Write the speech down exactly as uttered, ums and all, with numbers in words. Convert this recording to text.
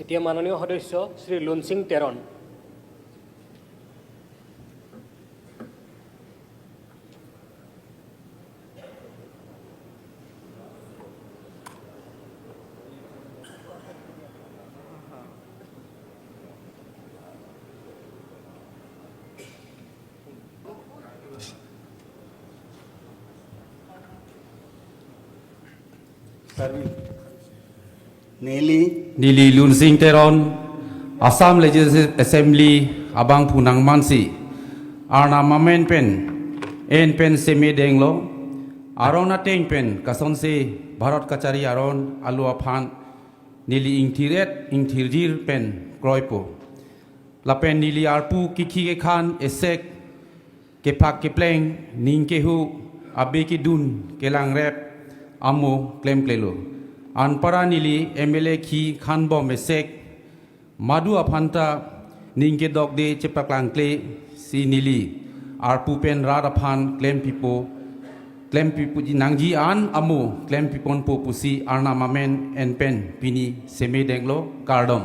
এতিয়া মাননীয় সদস্য শ্ৰী লুনসিং Teron. Neli neli Lun Sing Teron, Assam Legislative Assembly abangphu nangmansi, Arnam amen pen en pen seme denglo, aron ateng pen kasonse Bharat kachari aron alo aphan neli ingthir-et ingthirjir pen kroipo. Lapen neli arpu kikhi kekhan esek kephak kepleng ning kehu abe kedun kelangrep amo klemklelo. Anparta neli M L A khi khanbom esek madu aphanta ning kedokde chepaklangkle si neli arpu pen rat aphan klempipo, klempipo nangji an amo klempiponpo pusi Arnam amen en pen pini seme denglo, kardom.